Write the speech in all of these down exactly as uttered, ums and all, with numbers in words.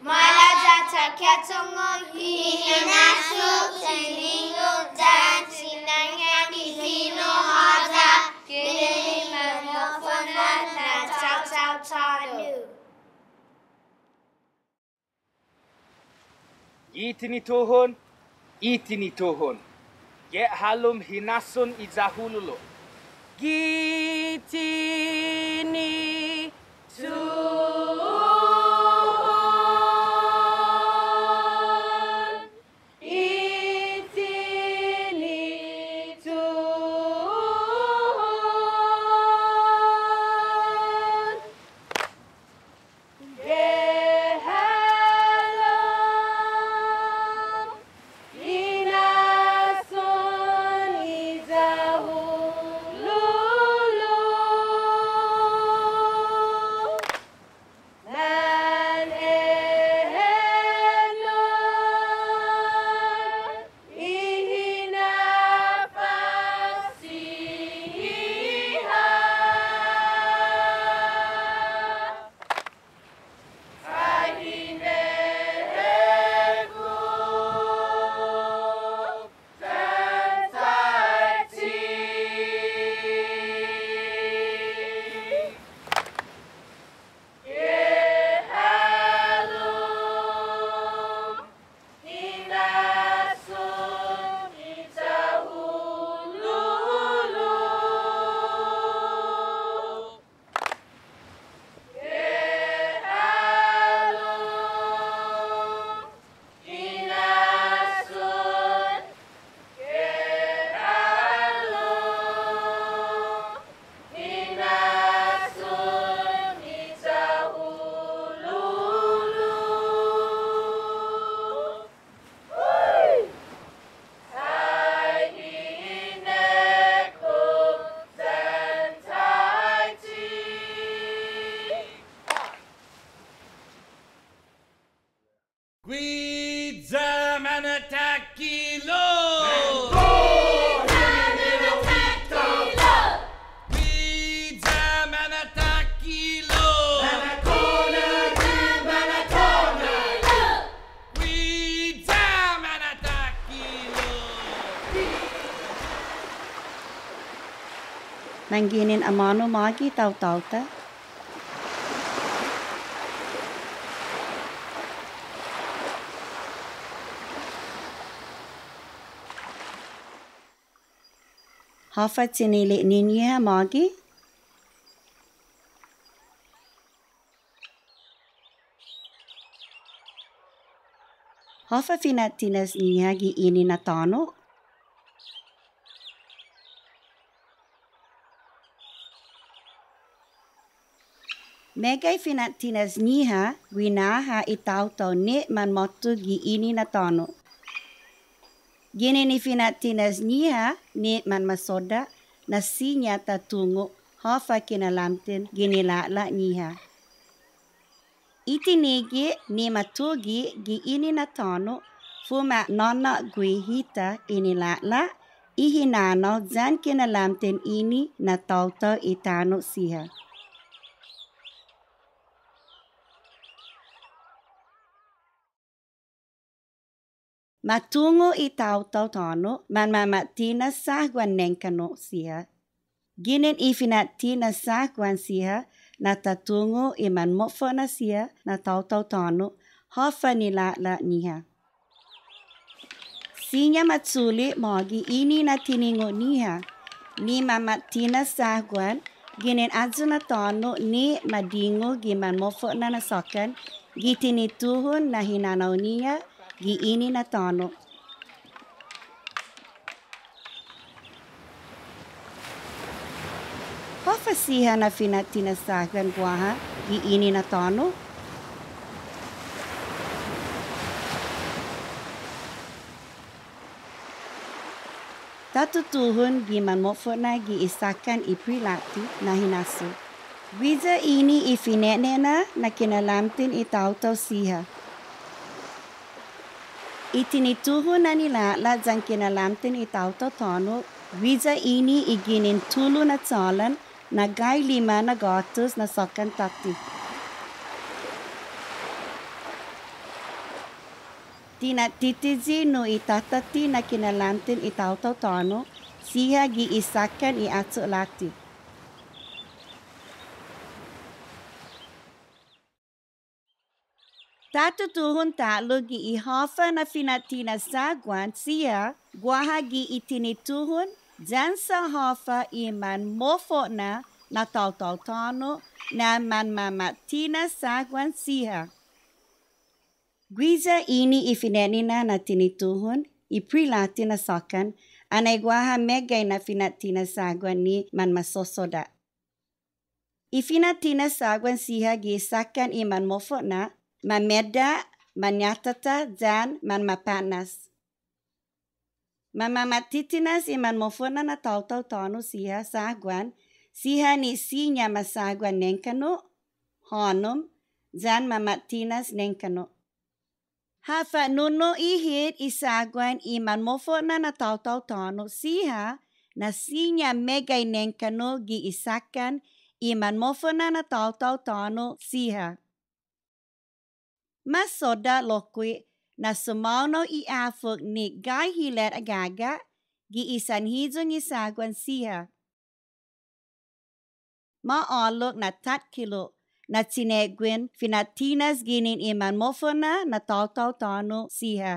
Maila' ya ta ketungo' i hinasso, tiningo' yan sinangan i fino' håya, ginen i manmofo'na na taotao tåno'. Gi tinituhon, i tinituhon. Gi hålom hinasson i Yahululo'. Gi tinituhon. I tinituhon. Gi hålom hinasson i Yahululo'. Nan enao i hinafas siha. Ai hineku yan taitai. Gi hålom hinasson i Yahululo'. Gi hålom hinasson, gi hålom hinasson i Yahululo'. Ai hineku yan taitai. Guiya mana'takkilo'! Guiya mana'takkilo'! Guiya mana'takkilo'! Manginen amånu mågi taotao-ta? Håfa tinili'-ñiha mågi? Håfa fina'tinas-ñiha gi ini na tåno'? Meggai fina'tinas-ñiha guinaha i taotao ni manmåtto gi ini na tåno'. Ginen i fina'tinas-ñiha ni manmasodda' na siña ta tungo' håfa kinalamten gi nila'la'-ñiha. I tinige' ni matuge' gi ini na tåno' fuma'nå'gue hit i nila'la', i hinanao yan kinalamten ini na taotao i tano' siha. Ma tungo' i taotao tåno' manmama'tinas sahguan nengkanno' siha. Ginen i fina'tinas sahguan siha na ta tungo' i manmofo'na siha na taotao tåno' håfa nila'la'-ñiha. Siña ma chule' mågi ini na tiningo'-ñiha ni mama'tinas sahguan, ginen ayu na tåno' ni ma dingu gi manmofo'na na såkkan gi tinituhon na hinanao-ñiha gi ini na tåno'. Håfa siha na fina'tinas sahguan guaha gi ini na tåno'? Ta tutuhon gi manmofo'na gi i sakkan i Pre-Latte na hinasso. Guiya ini i fine'nena na kinalamten i taotao siha. I tinituhon na nila'la' yan kinalamten i taotao tåno', guiya ini i ginen tulu na chålan na gai lima na gåtus na såkkan tåtte. Tinattitiyi nu i tatatti na kinalanten i taotao tåno' siha gi i sakkan i åcho' latte. Ta tutuhon ta'lo gi i håfa na fina'tinas sahguan siha guaha gi i tinituhon yan sa' håfa i manmofo'na na taotao tåno' na manmama'tinas sahguan siha. Guiya ini i fine'nina na tinituhon, i pre-latte na sakkan, anai guaha meggai na fina'tinas sahguan ni manmasosodda'. I fina'tinas sahguan siha gi sakkan i manmofo'na, manmedda', manñatata, yan manmapånas. Manmama'titinas i manmofo'na na taotao tåno' siha sahguan, siha ni siña ma sahguan nengkanno', hånom, yan mama'tinas nengkanno'. Ha fa'nu'i hit i sahguan i manmofo'na na taotao tåno' siha na siña meggai nengkanno' gi i sakkan i manmofo'na na taotao tåno' siha. Ma sodda' lokkue' na sumåonao i åfok ni gai hilet agaga' gi i sanhiyong i sahguan siha. Ma ålok na takkilo' na chine'guen fina'tinas ginen i manmofo'na na taotao tåno' siha.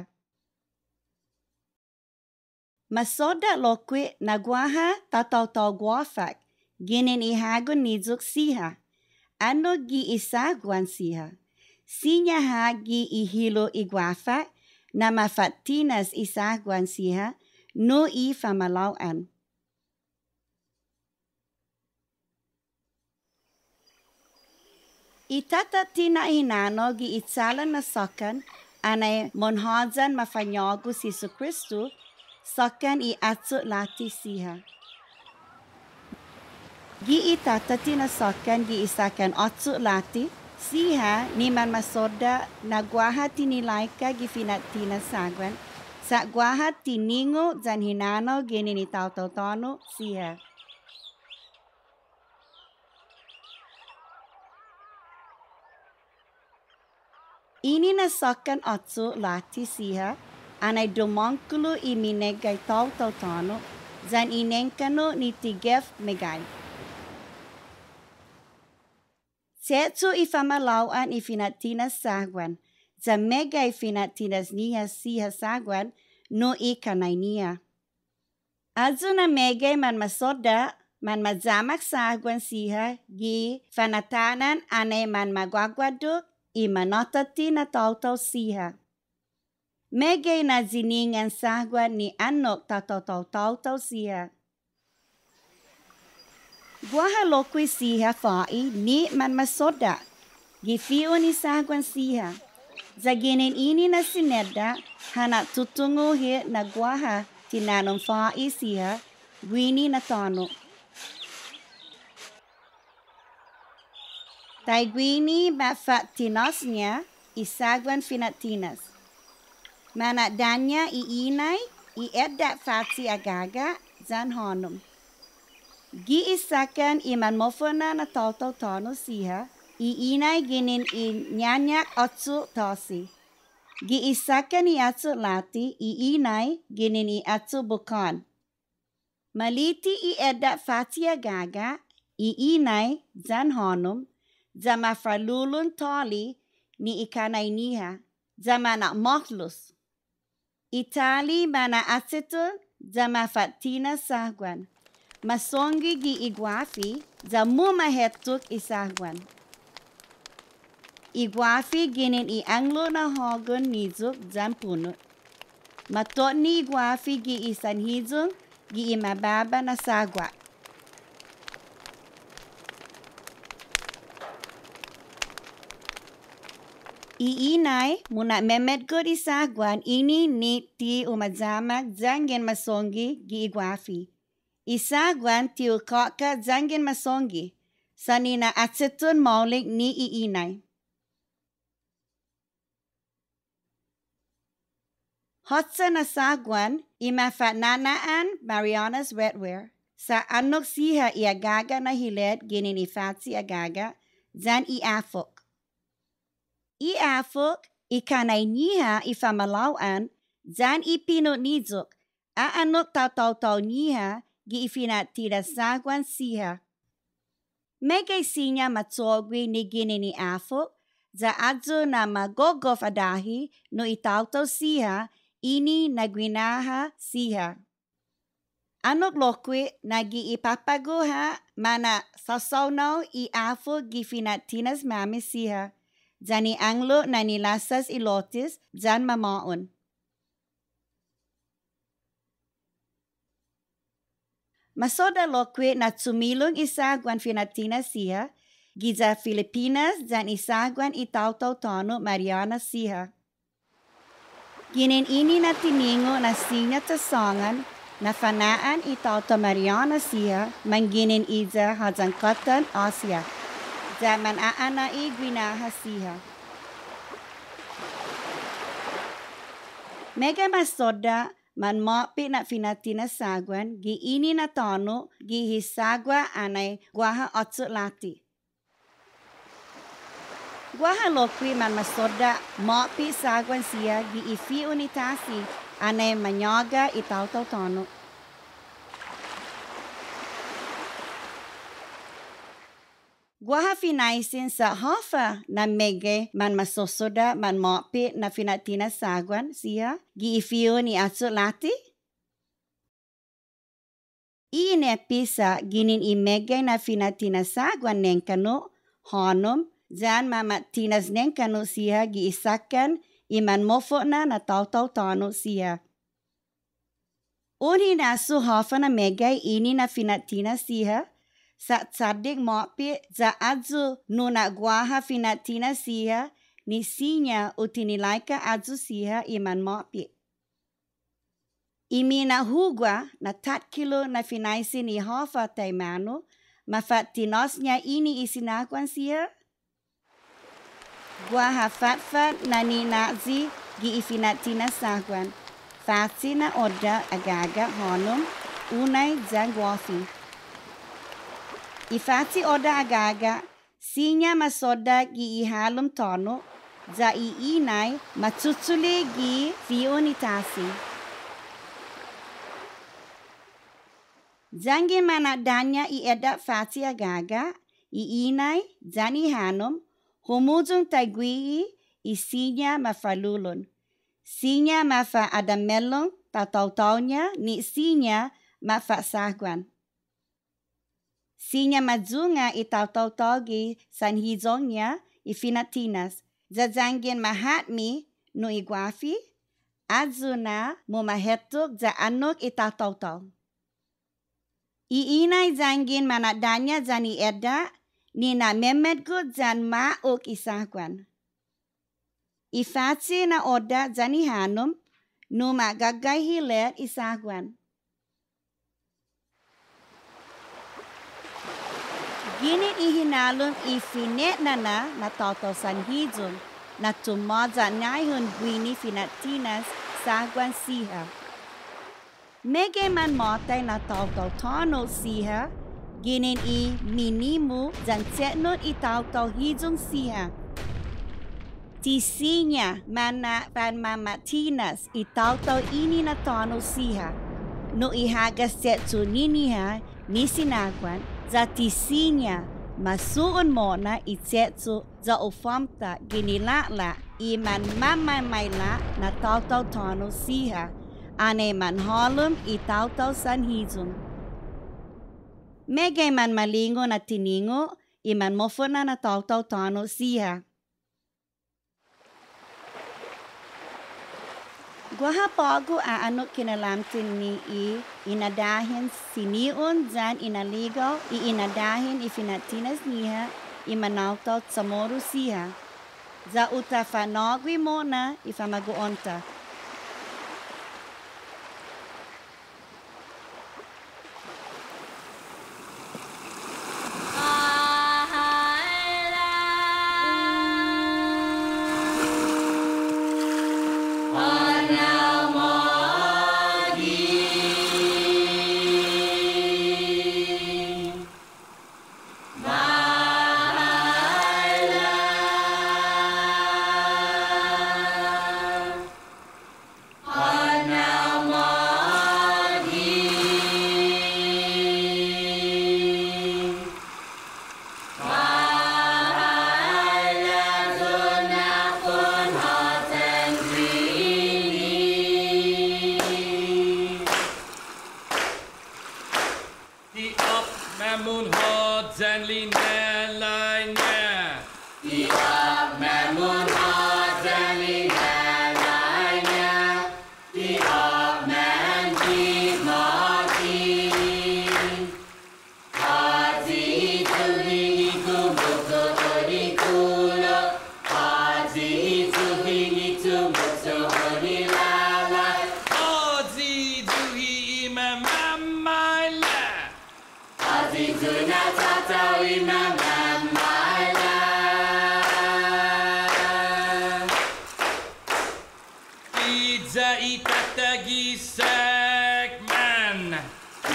Ma sodda' lokkue' na guaha tataotao guåfak ginen i hågon niyok siha, annok gi i sahguan siha. Siña ha' gi i hilo' i guåfak na mafa'tinas i sahguan siha nu i famalao'an. I tatatti na hinanao gi i chalan na sakkan anai monhåyan mafañågu si Jesukristo, sakkan i åcho' latte siha. Gi i tatatti na sakkan gi i sakkan åcho' latte siha ni manmasodda' na guaha tinilaika gi fina'tinas sahguan, sa' guaha tiningo' yan hinanao ginen i taotao tåno' siha. Ini na sakkan åcho' latte siha, anai dumångkolo i mineggai taotao tåno', yan i nengkanno' ni ti gef meggai. Che'cho' i famalao'an i fina'tinas sahguan, ya meggai fina'tinas-ñiha siha sahguan nu i kanai-ñiha. Ayu na meggai manmasodda', manmayamak sahguan siha gi fanatanan anai manmaguaguaddok i manatåtte na taotao siha. Meggai na yiningan sahguan ni annok tataotao taotao siha. Guaha lokkue' siha fa'i ni manmasodda' gi fi'on i sahguan siha. Ya ginen ini na sinedda' ha na'tutungo' hit na guaha tinanom fa'i siha guini na tåno'. Taiguini mafa'tinas-ña i sahguan fina'tinas. Mana'daña' i inai, i edda' fache' agaga', yan hånom. Gi i sakkan i manmofo'na na taotao tåno' siha, i inai ginen i ñañak åcho' tåsi. Gi i sakkan i åcho' latte, i inai ginen i åcho' bukån. Ma liti i edda' fache' agaga', i inai, yan hånom, ya mafa'lulon tali ni i kanai-ñiha, ya mana'måhlus. I tali mana'acheton, ya mafa'tinas sahguan. Masonggi gi i guafi, ya mumahetok i sahguan. I guafi ginen i ånglo' na hågon niyok yan punot. Matotne i guafi gi i sanhiyong gi i mababa na sahguan. I inai muna'memetgot i sahguan ini ni ti u mayamak yanggen masonggi gi i guafi. I sahguan ti u kaka yanggen masonggi, sa' nina'acheton maolek ni i inai. Håtsa na sahguan i mafa'nana'an Marianas Redware, sa' annok siha i agaga' na hilet ginen i fache' agaga' yan i åfok. I åfok i kanai-ñiha i famalao'an, yan i pinu' niyok, a'annok tataotao-ñiha gi i fina'tinas sahguan siha. Meggai siña ma cho'gue ni ginen i åfok, ya ayu na ma gogof adahi nu i taotao siha ini na guinaha siha. Annok lokkue' na gi i på'go ha' mana'sasaonao i åfok gi fina'tinas-måmi siha, yan i ånglo' na nilassas i lotes yan mamå'on. Ma sodda' lokkue' na chumilong i sahguan fina'tinas siha giya Filipinas yan i sahguan i taotao tåno' Mariana siha. Ginen ini na tiningo' na siña ta sångan na fana'an i taotao Mariana siha manginen iya håyan kåttan Asia, ya mana'ana' i guinaha siha. Meggai ma sodda' manmåpe' na fina'tinas sahguan gi ini na tåno' gi i sagua' anai guaha åcho' latte. Guaha lokkue' manmasodda' måpe' sahguan siha gi i fi'on i tasi anai mañåga i taotao tåno'. Guaha finaisen sa' håfa na meggai manmasosodda' manmåpe' na fina'tinas sahguan siha gi i fi'on i åcho' latte? I ineppe sa' ginen i meggai na fina'tinas sahguan nengkanno', hånom, yan mama'tinas nengkanno' siha gi i sakkan i manmofo'na na taotao tåno' siha. Un hinasso håfa na meggai ini na fina'tinas siha, sa' chaddek måpe' ya ayu nu na guaha fina'tinas siha ni siña u tinilaika ayu siha i manmåpe'. I mina'hugua na takkilo' na finaisen i håfa taimanu mafa'tinås-ña ini i sinahguan siha? Guaha fatfat na nina'yi gi i fina'tinas sahguan, fache' na odda' agaga' hånom, unai yan guåfi. I fache' odda' agaga' siña masodda' gi i halom tåno', ya i inai machuchule' gi fi'on i tasi. Yanggen mana'dåña' i edda' fache' agaga', i inai yan i hånom, humuyong taiguihi i siña mafa'lulon. Siña mafa'adamelong tataotao-ña ni siña mafa'sahguan. Siña mayunga' i tataotao gi sanhiyong-ña i fina'tinas, ya yanggen mahatme nu i guåfi, ayu na mumahetok ya annok i tataotao. I inai yanggen mana'dåña' yan i edda' ni na'memetgot yan ma'ok i sahguan. I fache' na odda' yan i hånom, numa'gåggai hilet i sahguan. Ginen i hinalom i fine'nana na taotao sanhiyong, na tumåya' ñaihon guini fina'tinas sahguan siha. Meggai manmåtai na taotao tåno' siha, ginen i minimu yan chetnot i taotao hiyong siha. Ti siña mana'fanmama'tinas i taotao ini na tåno' siha, nu i hagas che'cho'-ñiha ni sinahguan, ya ti siña masu'on mo'na i che'cho' ya u fåtta gi lina'la' i manmamamaila' na taotao tåno' siha, anai manhålom i taotao sanhiyong. Meggai manmalingu na tiningo' i manmofo'na na taotao tåno' siha. Guaha på'go a'annok kinalamten ni i inadahen siniun yan inaligao i inadahen i fina'tinas-ñiha i manaotao Chamoru siha. Ya u ta fa'nå'gue mo'na i famagu'on-ta. Lina'la'-ña. Ti åpmam un håyan lina'la'-ña. Ti åpmam gi mågi. Håyi i tuhi i gumuku odi kulo. Håyi i tuhi i tumutuhon i lålai. Håyi i tuhi i mamamaila'. Håyi i tuhi na tatå-hu i mamamaila'. Iya i tata'a gi sakman.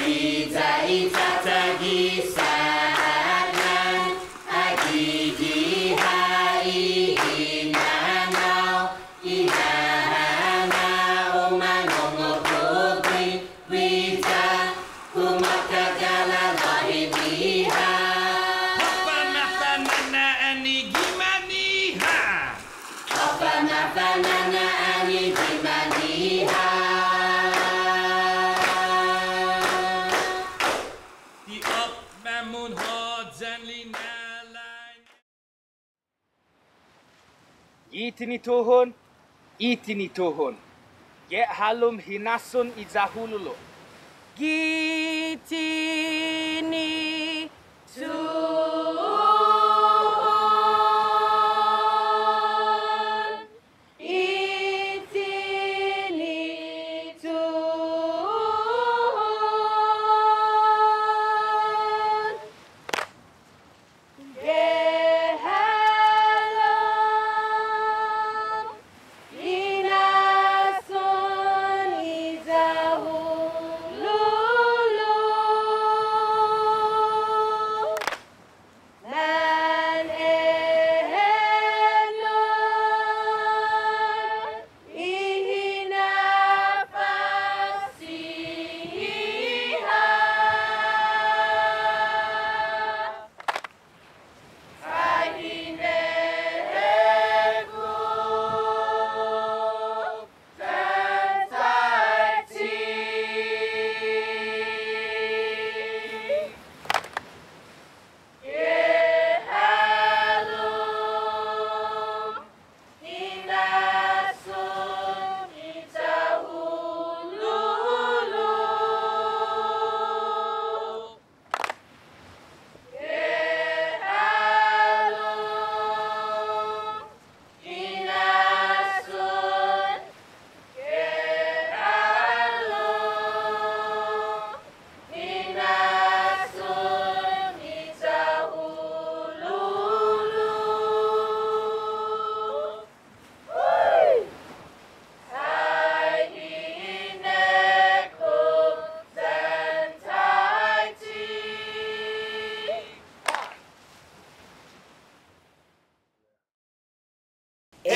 Iya i tata'a gi sakman. Agi gi ha' i hinanao, i hinanao, u mangongo' put gui'. Guiya, kumåka galalåhi biha. Håfa mafana'na'an i gima'-ñiha. Håfa mafana'na'an i gima'-ñiha. Ti åpmam un håyan lina'la'-ña. Gi tinituhon, i tinituhon. Gi hålom hinasson i Yahululo'. Gi tinituhon, i tinituhon. Gi hålom hinasson i Yahululo'. Nan enao i hinafasiha.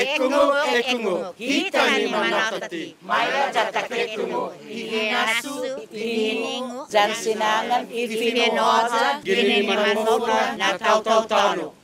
Ekungok, ekungok, hita ni manatatte, maila' ya ta ekungok i hinasso, i tiningo', yan sinangan i fino' håya, ginen i manmofo'na na taotao tåno'.